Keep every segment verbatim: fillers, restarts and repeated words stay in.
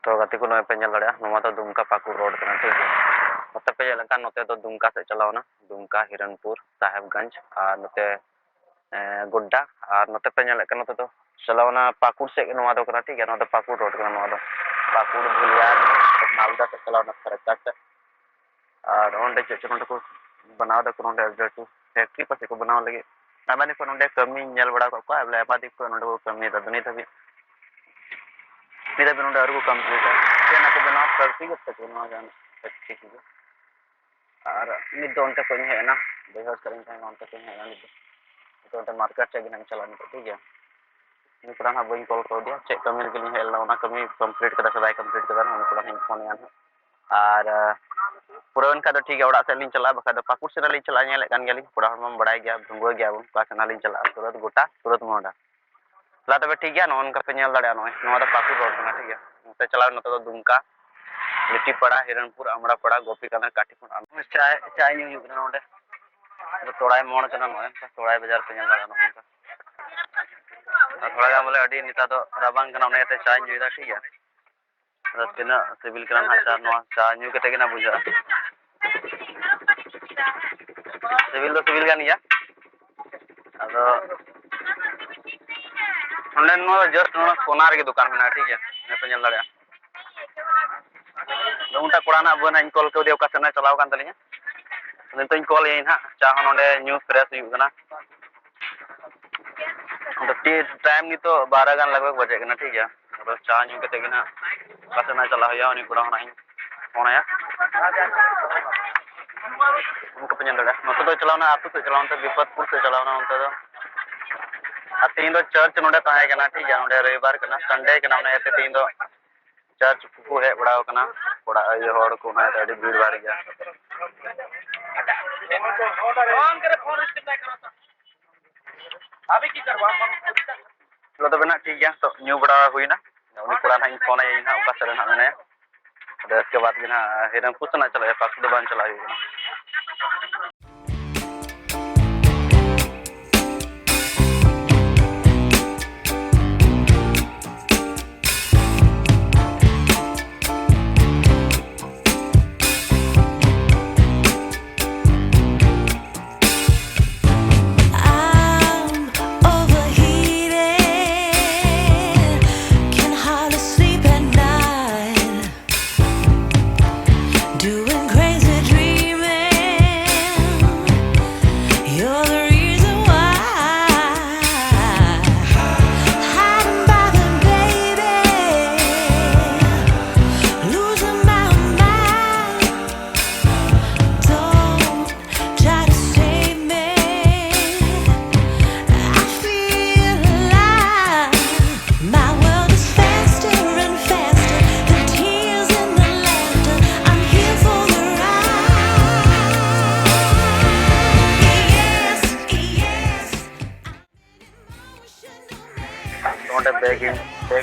ᱛᱚ ᱜᱟᱛᱮ ᱠᱚ, ᱱᱚᱜᱼᱚᱭ ᱯᱮ ᱧᱮᱞ ᱫᱟᱲᱮᱭᱟᱜᱼᱟ, ᱱᱚᱣᱟ ᱫᱚ ᱫᱩᱢᱠᱟ ᱯᱟᱹᱠᱩᱲ ᱨᱳᱰ ᱠᱟᱱᱟ, ᱴᱷᱤᱠ ᱜᱮᱭᱟ᱾ ᱱᱚᱛᱮ ᱯᱮ ᱧᱮᱞ ᱞᱮᱠᱷᱟᱱ ᱱᱚᱛᱮ ᱫᱚ ᱫᱩᱢᱠᱟ ᱥᱮᱫ ᱪᱟᱞᱟᱣ ᱮᱱᱟ, ᱫᱩᱢᱠᱟ, ᱦᱤᱨᱚᱱᱯᱩᱨ, ᱥᱟᱦᱮᱵᱽᱜᱚᱸᱡᱽ, ᱟᱨ ᱱᱚᱛᱮ, ᱮᱸ, ᱜᱳᱰᱰᱟ, ᱟᱨ ᱱᱚᱛᱮ ᱯᱮ ᱧᱮᱞᱮᱫ ᱠᱟᱱ ᱱᱚᱛᱮ ᱫᱚ ᱪᱟᱞᱟᱣ ᱮᱱᱟ ᱯᱟᱹᱠᱩᱲ ᱥᱮᱫ ᱜᱮ, ᱱᱚᱣᱟ ᱫᱚ ᱠᱟᱱᱟ, ᱴᱷᱤᱠ ᱜᱮᱭᱟ᱾ ᱱᱚᱣᱟ ᱫᱚ ᱯᱟᱹᱠᱩᱲ ᱨᱳᱰ ᱠᱟᱱᱟ, ᱱᱚᱣᱟ ᱫᱚ ᱯᱟᱹᱠᱩᱲ, ᱫᱷᱩᱞᱤᱭᱟ, ᱢᱟᱞᱫᱟ ᱥᱮᱫ ᱪᱟᱞᱟᱣ ᱮᱱᱟ ᱯᱷᱟᱨᱟᱠᱠᱟ ᱥᱮᱫ᱾ ᱟᱨ ᱚᱸᱰᱮ ᱪᱮᱫ ᱪᱚ ᱱᱚᱸᱰᱮ ᱠᱚ ᱵᱮᱱᱟᱣ ᱫᱟᱠᱚ, ᱱᱚᱸᱰᱮ ᱞᱟᱹᱴᱩ ᱯᱷᱮᱠᱴᱨᱤ ᱯᱟᱥᱮᱡ ᱠᱚ ᱵᱮᱱᱟᱣ ᱞᱟᱹᱜᱤᱫ᱾ ᱟᱭᱢᱟ ᱫᱤᱱ ᱠᱷᱚᱱ ᱱᱚᱸᱰᱮ ᱠᱟᱹᱢᱤᱧ ᱧᱮᱞ ᱵᱟᱲᱟ ᱟᱠᱟᱫ ᱠᱚᱣᱟ, ᱵᱚᱞᱮ ᱟᱭᱢᱟ ᱫᱤᱱ ᱠᱷᱚᱱ ᱱᱚᱸᱰᱮ ᱠᱚ ᱠᱟᱹᱢᱤᱭᱮᱫᱟ, ᱟᱫᱚ ᱱᱤᱛ ᱦᱟᱹᱵᱤᱡ, ᱱᱤᱛ ᱦᱟᱹᱵᱤᱡ ᱱᱚᱸᱰᱮ ᱟᱹᱣᱨᱤ ᱠᱚ ᱠᱚᱢᱯᱞᱤᱴᱟ᱾ ᱪᱮᱫ ᱚᱱᱟ ᱠᱚ ᱵᱮᱱᱟᱣ ᱯᱷᱮᱠᱴᱨᱤ ᱜᱮ ᱥᱮ ᱪᱮᱫ ᱱᱚᱣᱟ ᱡᱟᱦᱟᱸ ᱯᱷᱮᱠᱴᱨᱤ ᱠᱚᱜᱮ? ᱟᱨ ᱱᱤᱛ ᱫᱚ ᱚᱱᱛᱮ ᱠᱷᱚᱱ ᱤᱧ ᱦᱮᱡ ᱮᱱᱟ, ᱵᱟᱹᱭᱦᱟᱹᱲ ᱥᱮᱫ ᱨᱤᱧ ᱛᱟᱦᱮᱸ ᱠᱟᱱᱟ, ᱚᱱᱛᱮ ᱠᱷᱚᱱ ᱤᱧ ᱦᱮᱡ ᱮᱱᱟ᱾ ᱱᱤᱛ ᱫᱚ, ᱱᱤᱛ ᱫᱚ ᱚᱱᱛᱮ ᱢᱟᱨᱠᱮᱴ ᱥᱮᱫ ᱜᱮ ᱱᱟᱦᱟᱜ ᱤᱧ ᱪᱟᱞᱟᱜᱼᱟ ᱱᱤᱛᱚᱜ, ᱴᱷᱤᱠ ᱜᱮᱭᱟ᱾ ᱩᱱᱤ ᱠᱚᱲᱟ ᱦᱟᱸᱜ ᱵᱟᱹᱧ ᱠᱚᱞ ᱠᱟᱣᱫᱮᱭᱟ, ᱪᱮᱫ ᱠᱟᱹᱢᱤ ᱨᱮᱜᱮ ᱞᱤᱧ ᱦᱮᱡ ᱞᱮᱱᱟ, ᱚᱱᱟ ᱠᱟᱹᱢᱤ ᱠᱚᱢᱯᱞᱤᱴ ᱠᱟᱫᱟ ᱥᱮ ᱵᱟᱭ ᱠᱚᱢᱯᱞᱤᱴ ᱠᱟᱫᱟ, ᱩᱱᱤ ᱠᱚᱲᱟ ᱦᱟᱸᱜ ᱤᱧ ᱯᱷᱳᱱ ᱟᱭᱟ ᱱᱟᱦᱟᱜ᱾ ᱟᱨ, ᱟᱸ, ᱯᱩᱨᱟᱹᱣᱮᱱ ᱠᱷᱟᱡ ᱫᱚ ᱴᱷᱤᱠ ᱜᱮᱭᱟ, ᱚᱲᱟᱜ ᱥᱮᱫ ᱞᱤᱧ ᱪᱟᱞᱟᱜᱼᱟ, ᱵᱟᱠᱷᱟᱡ ᱫᱚ ᱯᱟᱹᱠᱩᱲ ᱥᱮᱫ ᱞᱤᱧ ᱪᱟᱞᱟᱜᱼᱟ᱾ ᱧᱮᱞᱮᱫ ᱠᱟᱱ ᱜᱮᱭᱟᱞᱤᱧ, ᱠᱚᱲᱟ ᱦᱚᱲ ᱢᱟᱢ ᱵᱟᱲᱟᱭ ᱜᱮᱭᱟ, ᱵᱷᱩᱝᱜᱩᱣᱟᱹ ᱜᱮᱭᱟ ᱵᱚᱱ, ᱚᱠᱟ ᱥᱮᱫ ᱞᱤᱧ ᱪᱟᱞᱟᱜᱼᱟ, ᱥᱩᱨᱟᱹᱛ ᱜᱚᱴᱟ, ᱥᱩᱨᱟᱹᱛ ᱢᱚᱦᱰᱟ᱾ ᱞᱟ ᱛᱚᱵᱮ ᱴᱷᱤᱠ ᱜᱮᱭᱟ, ᱱᱚᱜᱼᱚ ᱱᱚᱝᱠᱟ ᱯᱮ ᱧᱮᱞ ᱫᱟᱲᱮᱭᱟᱜᱼᱟ, ᱱᱚᱜᱼᱚᱭ ᱱᱚᱣᱟ ᱫᱚ ᱯᱟᱹᱠᱩᱲ ᱨᱳᱰ ᱠᱟᱱᱟ, ᱴᱷᱤᱠ ᱜᱮᱭᱟ᱾ ᱱᱚᱛᱮ ᱪᱟᱞᱟᱣ ᱱᱚᱛᱮ ᱫᱚ ᱫᱩᱢᱠᱟ, ᱞᱤᱴᱤᱯᱟᱲᱟ, ᱦᱤᱨᱚᱱᱯᱩᱨ, ᱟᱢᱲᱟᱯᱟᱲᱟ, ᱜᱳᱯᱤᱠᱟᱱᱟ, ᱠᱟᱴᱷᱤᱯᱩᱨ, ᱟᱢ-, ᱪᱟ, ᱪᱟ ᱧᱩ ᱦᱩᱭᱩᱜ ᱠᱟᱱᱟ ᱱᱚᱰᱮ᱾ ᱱᱚᱰᱮ ᱛᱚᱲᱟᱭ ᱢᱳᱲ ᱠᱟᱱᱟ, ᱱᱚᱜᱼᱚᱭ ᱱᱚᱝᱠᱟ ᱛᱚᱲᱟᱭ ᱵᱟᱡᱟᱨ ᱯᱮ ᱧᱮᱞ ᱫᱟᱲᱮᱭᱟᱜᱼᱟ, ᱱᱚᱜᱼᱚ ᱱᱚᱝᱠᱟ᱾ ᱟᱨ ᱛᱷᱚᱲᱟ ᱜᱟᱱ ᱵᱚᱞᱮ ᱟᱹᱰᱤ ᱱᱮᱛᱟᱨ ᱫᱚ ᱨᱟᱵᱟᱝ ᱠᱟᱱᱟ, ᱚᱱᱟ ᱤᱭᱟᱹᱛᱮ ᱪᱟᱧ ᱧᱩᱭᱮᱫᱟ, ᱴᱷᱤᱠ ᱜᱮᱭᱟ᱾ ᱟᱫᱚ ᱛᱤᱱᱟᱹᱜ ᱥᱤᱵᱤᱞ ᱠᱟᱱᱟ ᱱᱟᱦᱟᱜ ᱪᱟ, ᱱᱚᱣᱟ ᱪᱟ ᱧᱩ ᱠᱟᱛᱮ ᱜᱮ ᱱᱟᱦᱟᱜ ᱵᱩᱡᱷᱟᱹᱜᱼᱟ᱾ ᱥᱤᱵᱤᱞ ᱫᱚ ᱥᱤᱵᱤᱞ ᱠᱟᱱ ᱜᱮᱭᱟ᱾ ᱟᱫᱚ ᱱᱚᱰᱮ ᱱᱚᱣᱟ just ᱱᱚᱣᱟ ᱠᱚᱱᱟ ᱨᱮᱜᱮ ᱫᱚᱠᱟᱱ ᱢᱮᱱᱟᱜᱼᱟ, ᱴᱷᱤᱠ ᱜᱮᱭᱟ, ᱱᱤᱭᱟᱹ ᱯᱮ ᱧᱮᱞ ᱫᱟᱲᱮᱭᱟᱜᱼᱟ᱾ ᱟᱫᱚ ᱩᱱᱴᱟ ᱠᱚᱲᱟ ᱱᱟᱦᱟᱜ ᱵᱟᱹᱧ ᱠᱚᱞ ᱠᱟᱣᱫᱮᱭᱟ, ᱚᱠᱟ ᱥᱮᱫ ᱱᱟᱦᱟᱜ ᱪᱟᱞᱟᱣ ᱠᱟᱱ ᱛᱟᱹᱞᱤᱧᱟ᱾ ᱟᱫᱚ ᱱᱤᱛᱚᱜ ᱤᱧ ᱠᱚᱞ ᱟᱭᱟ ᱱᱟᱦᱟᱜ, ᱪᱟ ᱦᱚᱸ ᱱᱚᱰᱮ ᱧᱩ ᱯᱷᱨᱮᱥ ᱦᱩᱭᱩᱜ ᱠᱟᱱᱟ᱾ ᱟᱫᱚ ᱴᱤ-, ᱴᱟᱭᱤᱢ ᱱᱤᱛᱚᱜ ᱵᱟᱨᱚ ᱜᱟᱱ ᱞᱟᱜᱽ ᱵᱷᱟᱜᱽ ᱵᱟᱡᱟᱜ ᱠᱟᱱᱟ, ᱴᱷᱤᱠ ᱜᱮᱭᱟ᱾ ᱟᱫᱚ ᱪᱟ ᱧᱩ ᱠᱟᱛᱮ ᱜᱮ ᱱᱟᱦᱟᱜ ᱚᱠᱟ ᱥᱮᱫ ᱱᱟᱦᱟᱜ ᱪᱟᱞᱟᱜ ᱦᱩᱭᱩᱜᱼᱟ, ᱩᱱᱤ ᱠᱚᱲᱟ ᱦᱚᱸ ᱱᱟᱦᱟᱜ ᱤᱧ ᱯᱷᱳᱱ ᱟᱭᱟ᱾ ᱚᱱᱠᱟ ᱯᱮ ᱧᱮᱞ ᱫᱟᱲᱮᱭᱟᱜᱼᱟ, ᱱᱚᱛᱮ ᱫᱚ ᱪᱟᱞᱟᱣᱱᱟ ᱟᱹᱛᱩ ᱥᱮᱫ, ᱪᱟᱞᱟᱣ ᱚᱱᱛᱮ ᱵᱤᱯᱚᱫᱯᱩᱨ ᱥᱮᱫ ᱪᱟᱞᱟᱣᱱᱟ ᱚᱱᱛᱮ ᱫᱚ᱾ ᱟᱨ ᱛᱮᱦᱮᱧ ᱫᱚ ᱪᱟᱨᱪ ᱱᱚᱰᱮ ᱛᱟᱦᱮᱸ ᱠᱟᱱᱟ, ᱴᱷᱤᱠ ᱜᱮᱭᱟ, ᱱᱚᱰᱮ ᱨᱚᱵᱤᱵᱟᱨ ᱠᱟᱱᱟ, ᱥᱟᱱᱰᱮ ᱠᱟᱱᱟ, ᱚᱱᱟ ᱤᱭᱟᱹᱛᱮ ᱛᱮᱦᱮᱧ ᱫᱚ ᱪᱟᱨᱪ ᱠᱚᱠᱚ ᱦᱮᱡ ᱵᱟᱲᱟ ᱟᱠᱟᱱᱟ, ᱠᱚᱲᱟ ᱤᱭᱟᱹ ᱦᱚᱲ ᱠᱚ, ᱚᱱᱟ ᱤᱭᱟᱹᱛᱮ ᱟᱹᱰᱤ ᱵᱷᱤᱲ ᱵᱷᱟᱲ ᱜᱮᱭᱟ᱾ ᱪᱚᱞᱚ ᱛᱚᱵᱮ ᱱᱟᱜ ᱴᱷᱤᱠ ᱜᱮᱭᱟ, ᱛᱚ ᱧᱩ ᱵᱟᱲᱟ ᱦᱩᱭᱱᱟ᱾ ᱩᱱᱤ ᱠᱚᱲᱟ ᱱᱟᱜ ᱤᱧ ᱯᱷᱳᱱ ᱟᱭᱟ ᱤᱧ ᱦᱟᱸᱜ, ᱚᱠᱟ ᱥᱮᱫ ᱨᱮ ᱱᱟᱜ ᱢᱮᱱᱟᱭᱟ᱾ ᱟᱫᱚ ᱩᱥᱠᱮ ᱵᱟᱫᱽ ᱜᱮ ᱱᱟᱜ ᱦᱤᱨᱚᱱᱯᱩᱨ ᱥᱮᱫ ᱱᱟᱜ ᱪᱟᱞᱟᱜ ᱦᱩᱭᱩᱜᱼᱟ, ᱯᱟᱹᱠᱩᱲ ᱫᱚ ᱵᱟᱝ ᱪᱟᱞᱟᱜ ᱦᱩᱭᱩᱜ ᱠᱟᱱᱟ᱾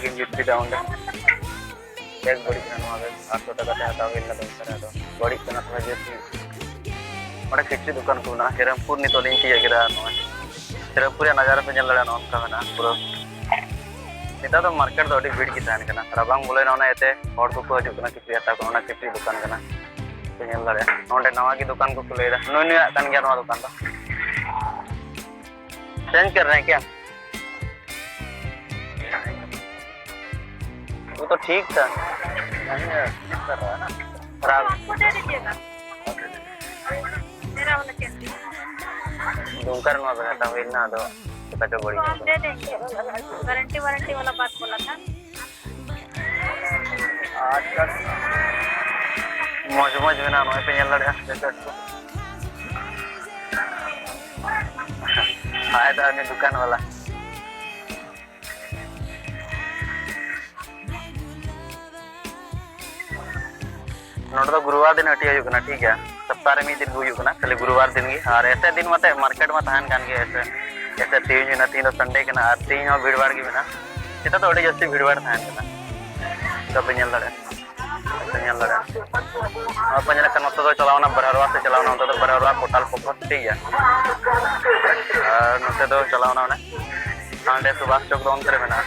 ᱜᱤᱧ ᱡᱩᱛ ᱠᱮᱫᱟ ᱚᱸᱰᱮ᱾ ᱵᱮᱜᱽ ᱵᱟᱹᱲᱤᱡ ᱮᱱᱟ ᱱᱚᱣᱟ ᱵᱮᱜᱽ, ᱟᱴᱥᱚ ᱴᱟᱠᱟ ᱛᱮ ᱦᱟᱛᱟᱣ ᱦᱩᱭ ᱞᱮᱱᱟ ᱫᱚᱥ ᱴᱟᱠᱟ ᱫᱚ᱾ ᱵᱟᱹᱲᱤᱡ ᱠᱟᱱᱟ ᱛᱷᱚᱲᱟ ᱡᱟᱹᱥᱛᱤ᱾ ᱚᱸᱰᱮ ᱠᱤᱪᱨᱤᱡ ᱫᱚᱠᱟᱱ ᱠᱚ ᱢᱮᱱᱟᱜᱼᱟ, ᱦᱮᱨᱟᱢᱯᱩᱨ ᱱᱤᱛᱚᱜ ᱞᱤᱧ ᱛᱤᱭᱟᱹᱜ ᱠᱮᱫᱟ᱾ ᱱᱚᱜᱼᱚᱭ ᱦᱮᱨᱟᱢᱯᱩᱨ ᱨᱮᱭᱟᱜ ᱱᱟᱡᱟᱨᱟ ᱯᱮ ᱧᱮᱞ ᱫᱟᱲᱮᱭᱟᱜᱼᱟ, ᱱᱚᱜᱼᱚ ᱱᱚᱝᱠᱟ ᱢᱮᱱᱟᱜᱼᱟ ᱯᱩᱨᱟᱹ᱾ ᱱᱮᱛᱟᱨ ᱫᱚ ᱢᱟᱨᱠᱮᱴ ᱫᱚ ᱟᱹᱰᱤ ᱵᱷᱤᱲ ᱜᱮ ᱛᱟᱦᱮᱱ ᱠᱟᱱᱟ, ᱨᱟᱵᱟᱝ ᱵᱚᱞᱚᱭᱮᱱᱟ, ᱚᱱᱟ ᱤᱭᱟᱹᱛᱮ ᱦᱚᱲ ᱠᱚᱠᱚ ᱦᱤᱡᱩᱜ ᱠᱟᱱᱟ ᱠᱤᱪᱨᱤᱡ ᱦᱟᱛᱟᱣ ᱠᱚ, ᱚᱱᱟ ᱠᱤᱪᱨᱤᱡ ᱫᱚᱠᱟᱱ ᱠᱟᱱᱟ᱾ ᱯᱮ ᱧᱮᱞ ᱫᱟᱲᱮᱭᱟᱜᱼᱟ, ᱱᱚᱸᱰᱮ ᱱᱟᱣᱟ ᱜᱮ ᱫᱚᱠᱟᱱ ᱠᱚ ᱠᱷᱩᱞᱟᱹᱣᱮᱫᱟ, ᱱᱩᱭ ᱱᱩᱭᱟᱜ ᱠᱟᱱ ᱜᱮᱭᱟ ᱱᱚᱣᱟ ᱫᱚᱠᱟᱱ ᱫᱚ᱾ ᱪᱮᱧᱡᱽ ᱠᱟᱨ ᱨᱮ ᱦᱮᱸ ᱠᱭᱟ? वो तो ठीक था। नहीं है, ठीक कर रहा है ना। खराब। आपको दे दीजिएगा। मेरा वाला चेंज। ᱫᱚᱠᱟᱱ ᱱᱚᱣᱟ ᱵᱮᱱᱟᱣ ᱦᱩᱭ ᱞᱮᱱᱟ, ᱟᱫᱚ ᱪᱮᱠᱟ ᱪᱚ ᱵᱟᱹᱲᱤᱡ ᱦᱩᱭ ᱠᱟᱱᱟ᱾ Guarantee warranty ᱣᱟᱞᱟ ᱵᱟᱛ ᱵᱚᱞᱟ ᱛᱷᱟ᱾ ᱟᱪᱪᱷᱟ᱾ ᱢᱚᱡᱽ ᱢᱚᱡᱽ ᱢᱮᱱᱟᱜᱼᱟ, ᱱᱚᱜᱼᱚᱭ ᱯᱮ ᱧᱮᱞ ᱫᱟᱲᱮᱭᱟᱜᱼᱟ ᱡᱮᱠᱮᱴ ᱠᱚ᱾ ᱦᱟᱭ ᱫᱟ ᱩᱱᱤ ᱫᱚᱠᱟᱱ ᱵᱟᱞᱟ᱾ ᱱᱚᱰᱮ ᱫᱚ ᱜᱩᱨᱩᱵᱟᱨ ᱫᱤᱱ ᱦᱟᱹᱴᱤᱭᱟᱹ ᱦᱩᱭᱩᱜ ᱠᱟᱱᱟ, ᱴᱷᱤᱠ ᱜᱮᱭᱟ, ᱥᱚᱯᱛᱟᱦᱚ ᱨᱮ ᱢᱤᱫ ᱫᱤᱱ ᱜᱮ ᱦᱩᱭᱩᱜ ᱠᱟᱱᱟ, ᱠᱷᱟᱹᱞᱤ ᱜᱩᱨᱩᱵᱟᱨ ᱫᱤᱱ ᱜᱮ᱾ ᱟᱨ ᱮᱥᱮ ᱫᱤᱱ ᱢᱟᱛᱮ ᱢᱟᱨᱠᱮᱴ ᱢᱟ ᱛᱟᱦᱮᱱ ᱠᱟᱱ ᱜᱮ, ᱮᱥᱮ ᱮᱥᱮ ᱛᱮᱦᱮᱧ ᱦᱩᱭᱱᱟ, ᱛᱮᱦᱮᱧ ᱫᱚ ᱥᱟᱱᱰᱮ ᱠᱟᱱᱟ ᱟᱨ ᱛᱮᱦᱮᱧ ᱦᱚᱸ ᱵᱷᱤᱲ ᱵᱷᱟᱲ ᱜᱮ ᱢᱮᱱᱟᱜᱼᱟ᱾ ᱱᱮᱛᱟᱨ ᱫᱚ ᱟᱹᱰᱤ ᱡᱟᱹᱥᱛᱤ ᱵᱷᱤᱲ ᱵᱷᱟᱲ ᱛᱟᱦᱮᱱ ᱠᱟᱱᱟ, ᱱᱤᱛᱚᱜ ᱯᱮ ᱧᱮᱞ ᱫᱟᱲᱮᱭᱟᱜᱼᱟ, ᱯᱮ ᱧᱮᱞ ᱫᱟᱲᱮᱭᱟᱜᱼᱟ᱾ ᱱᱚᱣᱟ ᱯᱮ ᱧᱮᱞ ᱠᱟᱱ ᱱᱚᱛᱮ ᱫᱚ ᱪᱟᱞᱟᱣᱱᱟ ᱵᱟᱨᱦᱟᱨᱣᱟ ᱥᱮ ᱪᱟᱞᱟᱣᱱᱟ, ᱚᱱᱛᱮ ᱫᱚ ᱵᱟᱨᱦᱟᱨᱣᱟ ᱠᱳᱴᱟᱞ ᱯᱚᱠᱚᱨ, ᱴᱷᱤᱠ ᱜᱮᱭᱟ᱾ ᱟᱨ ᱱᱚᱛᱮ ᱫᱚ ᱪᱟᱞᱟᱣᱱᱟ ᱚᱱᱮ ᱦᱟᱸᱰᱮ ᱥᱩᱵᱷᱟᱥ ᱪᱚᱠ ᱫᱚ ᱚᱱᱛᱮ ᱨᱮ ᱢᱮᱱᱟᱜᱼᱟ᱾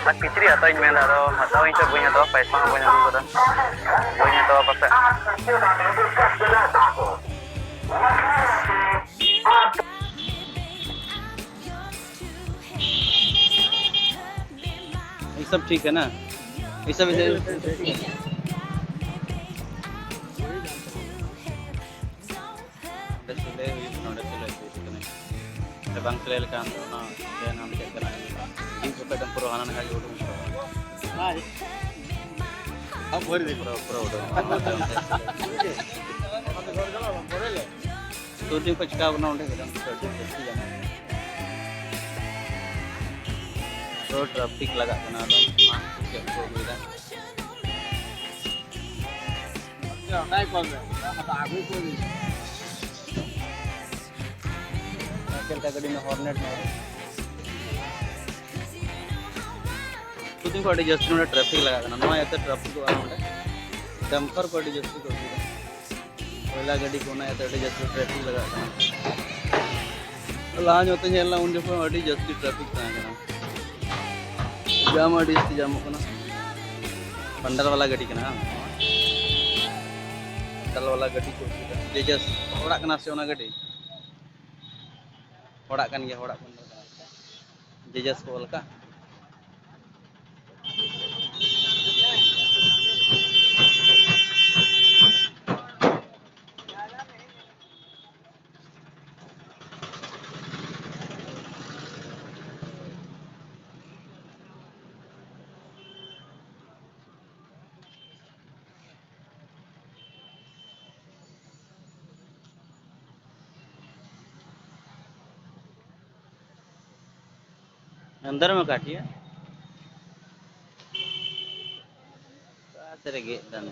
ᱟᱨ ᱠᱤᱪᱨᱤᱡ ᱦᱟᱛᱟᱣ ᱤᱧ ᱢᱮᱱᱫᱟ, ᱟᱫᱚ ᱦᱟᱛᱟᱣ ᱤᱧ ᱥᱮ ᱵᱟᱹᱧ ᱦᱟᱛᱟᱣᱟ, ᱯᱟᱭᱥᱟ ᱦᱚᱸ ᱵᱟᱹᱧ ᱟᱹᱜᱩ ᱠᱟᱫᱟ, ᱵᱟᱹᱧ ᱦᱟᱛᱟᱣᱟ ᱯᱟᱥᱮ᱾ ये सब ठीक है ना? ये सब इधर ᱱᱚᱰᱮ ᱥᱤᱞᱟᱹᱭ ᱦᱩᱭᱩᱜ ᱠᱟᱱᱟ, ᱱᱚᱰᱮ ᱥᱤᱞᱟᱹᱭ ᱦᱩᱭᱩᱜ ᱠᱟᱱᱟ᱾ ᱥᱮ ᱵᱟᱝ ᱥᱤᱞᱟᱹᱭ ᱞᱮᱠᱷᱟᱱ ᱫᱚ ᱚᱱᱟ ᱡᱮ ᱱᱟᱢ ᱪᱮᱫ ᱠᱟᱱᱟ, ᱡᱤᱞ ᱥᱟᱯᱮ ᱫᱚ ᱯᱩᱨᱟᱹ ᱦᱟᱱᱟ ᱱᱟᱜᱟᱨ ᱜᱮ ᱩᱰᱩᱝ ᱠᱚᱜᱼᱟ᱾ ᱦᱳᱭ᱾ ᱯᱩᱨᱟᱹ, ᱯᱩᱨᱟᱹ ᱩᱰᱩᱝ᱾ ᱛᱚ ᱫᱤᱱ ᱠᱷᱚᱱ ᱪᱤᱠᱟ ᱵᱚᱱᱟ ᱚᱸᱰᱮ ᱜᱮ ᱟᱹᱰᱤ ᱡᱟᱹᱥᱛᱤ ᱜᱟᱱ᱾ ᱯᱩᱨᱟᱹ traffic ᱞᱟᱜᱟᱜ ᱠᱟᱱᱟ, ᱟᱫᱚ ᱢᱟ ᱪᱮᱫ ᱠᱚ ᱟᱹᱜᱩᱭᱮᱫᱟ᱾ ᱪᱮᱫ ᱞᱮᱠᱟ ᱜᱟᱹᱰᱤ ᱨᱮᱱᱟᱜ hornet ᱢᱮᱱᱟᱜᱼᱟ? ᱠᱚ ᱟᱹᱰᱤ ᱡᱟᱹᱥᱛᱤ ᱱᱚᱰᱮ ᱴᱨᱟᱯᱷᱤᱠ ᱞᱟᱜᱟᱜ ᱠᱟᱱᱟ, ᱱᱚᱣᱟ ᱤᱭᱟᱹᱛᱮ ᱴᱨᱟᱯᱷᱤᱠᱚᱜᱼᱟ ᱱᱚᱰᱮ᱾ ᱰᱟᱢᱯᱷᱟᱨ ᱠᱚ ᱟᱹᱰᱤ ᱡᱟᱹᱥᱛᱤ ᱠᱚ ᱟᱹᱜᱩᱭᱮᱫᱟ, ᱠᱚᱭᱞᱟ ᱜᱟᱹᱰᱤ ᱠᱚ, ᱚᱱᱟ ᱤᱭᱟᱹᱛᱮ ᱟᱹᱰᱤ ᱡᱟᱹᱥᱛᱤ ᱴᱨᱟᱯᱷᱤᱠ ᱞᱟᱜᱟᱜ ᱠᱟᱱᱟ᱾ ᱞᱟᱦᱟ ᱧᱚᱜ ᱛᱮ ᱧᱮᱞ ᱞᱮᱱᱟ, ᱩᱱ ᱡᱚᱠᱷᱚᱱ ᱟᱹᱰᱤ ᱡᱟᱹᱥᱛᱤ ᱴᱨᱟᱯᱷᱤᱠ ᱛᱟᱦᱮᱸ ᱠᱟᱱᱟ, ᱡᱟᱢ ᱟᱹᱰᱤ ᱡᱟᱹᱥᱛᱤ ᱡᱟᱢᱚᱜ ᱠᱟᱱᱟ᱾ ᱵᱟᱱᱰᱟᱞ ᱵᱟᱞᱟ ᱜᱟᱹᱰᱤ ᱠᱟᱱᱟ ᱵᱟᱝ? ᱵᱟᱱᱰᱟᱞ ᱵᱟᱞᱟ ᱜᱟᱹᱰᱤ ᱠᱚ ᱟᱹᱜᱩᱭᱮᱫᱟ᱾ ᱡᱮᱡᱟᱥ ᱦᱚᱲᱟᱜ ᱠᱟᱱᱟ ᱥᱮ ᱚᱱᱟ ᱜᱟᱹᱰᱤ? ᱦᱚᱲᱟᱜ ᱠᱟᱱ ᱜᱮᱭᱟ, ᱦᱚᱲᱟᱜ ᱵᱟᱱᱰᱟᱞ ᱠᱟᱱᱟ᱾ ᱡᱮᱡᱟᱥ ᱠᱚ ᱚᱞ ᱠᱟᱜ᱾ अंदर में काटिए। का तेरे गे-, दाने।